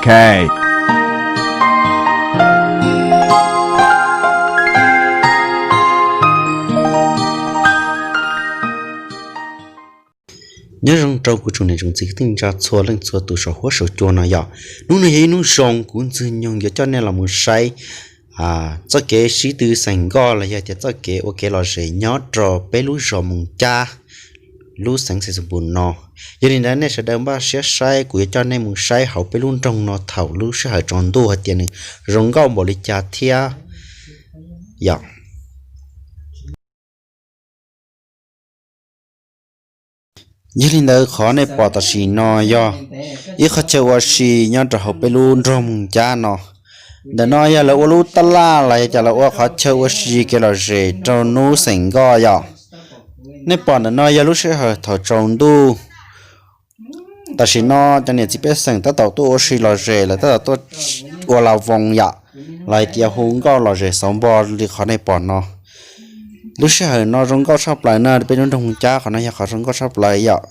K. Nyob zoo rau kuv tsoom niam tsoom txiv kwv tij neej tsa txhua leej txhua tus saum huab saum cua no yom. Hnub no yog ib hnub zoo kuv Ntxwg Nyoog yuav coj nej los mus saib txoj kev sib tw xeem nkoj los yog tias txoj kev ua kev lom zem nyob rau peb lub zos Moos Cab, lub xeev Xais Xoom Pus no. Yog li ntawd nej sawv daws npaj siab saib, kuv yuav coj nej mus saib hauv peb lub nroog no thaum lub sij hawm tsaus ntuj hais tias nws zoo nkauj npaum li cas thiab yom. Yog li ntawd qhov nej pom tam sim no yog ib qhov chaw ua si nyob rau hauv peb lub nroog Moos Cab no. Ntawm no yog lawv ua lub tab laj los yog tias lawv ua qhov chaw ua si kev lom zem rau hnub xeem nkoj yom. Nej pom ntawm no yog lub sij hawm thaum tsaus ntuj. Tam sim no cov niam txiv pej xeem tab tom tuaj ua si lom zem, lawv tab tom tuaj ua la voos yom, los hais tias hu nkauj lom zem xauv npo li qhov nej pom no. Lub sij hawm no zoo nkauj tshaj plaws na, peb lub nroog Moos Cab qhov no yog qhov zoo nkauj tshaj plaws yom.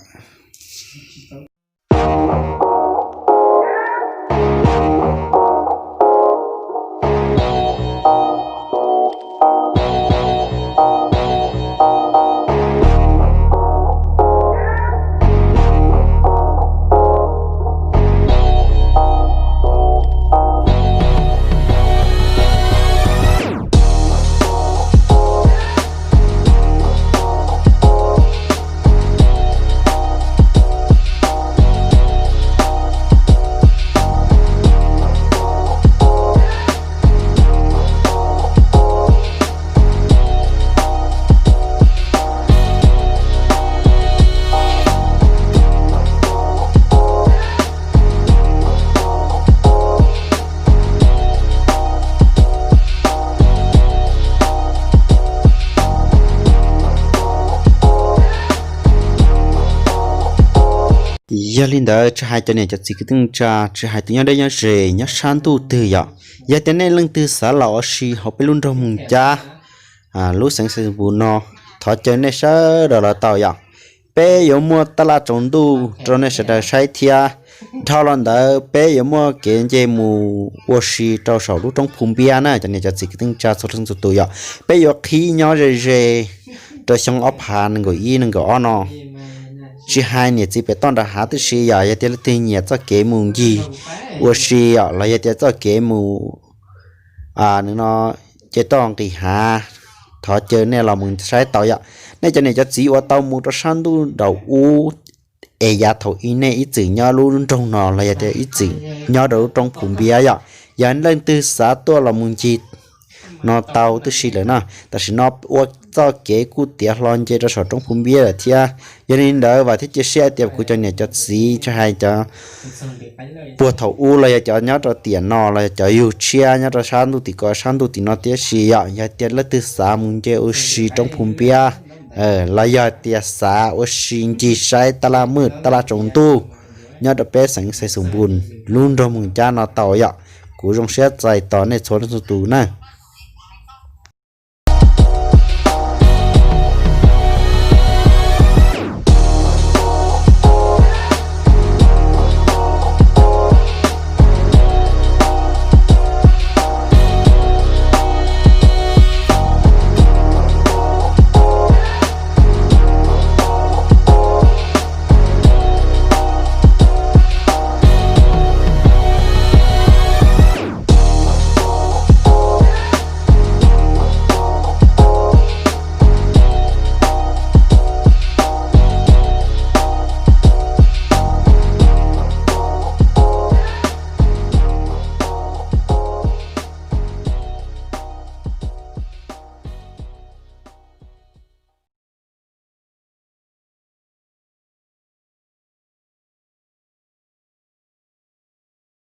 Yog li ntawd tsis hais cov niam cov txiv kwv tij neej tsa, tsis hais tus nyob deb nyob ze nyob sab ntuj twg yom, yog tias nej leej twg xav los ua si hauv peb lub nroog Moos Cab, lub xeev Xais Xoom Pus no, thov caw nej sawv daws los tau yom. Peb yuav muaj tab laj tsaus ntuj rau nej sawv daws saib thiab. Dhau los ntawd peb yuav muaj kev nce mus ua si rau saum lub roob Phu Npiab na cov niam cov txiv kwv tij neej tsa txhua leej txhua tus yom. Peb yuav qhib nyob ze ze rau xyoo ob phav nees nkaum ib nees nkaum ob no. Tsis hais niam txiv pem toj nram hav tib si yom, yog tias leej twg nyiam txoj kev mus ncig ua si yom, los yog tias txoj kev mus nws no ces toj nqis hav, thov caw nej los mus saib tau yom. Nej cov niam cov txiv uas tau mus rau sab ntuj nraum ub es yav thaum ub nej ib txwm nyob lub nroog no los yog tias ib txwm nyob rau lub roob Phu Npiab yom, yog leej twg xav tuaj los mus ncig no tau tib si lawm na. Tam sim no ua txoj kev kuj tiav hlo nce rau saum roob Phu Npiab lawm thiab. Yog li ntawd vam thiab cia siab tias kuv cov niam cov txiv tsis hais cov puag thaum ub los yog cov nyob rau tiam no los yog cov yug tshiab nyob rau sab ntuj tim ko sab ntuj tim no tib si yom, yog tias leej twg xav mus nce ua si roob Phu Npiab los yog tias xav ua si ncig saib tab laj mwj tab laj tsaus ntuj nyob rau peb xeev Xais Xoom Pus lub nroog Moos Cab no tau yom. Kuv zoo siab txais tos nej txhua leej txhua tus na.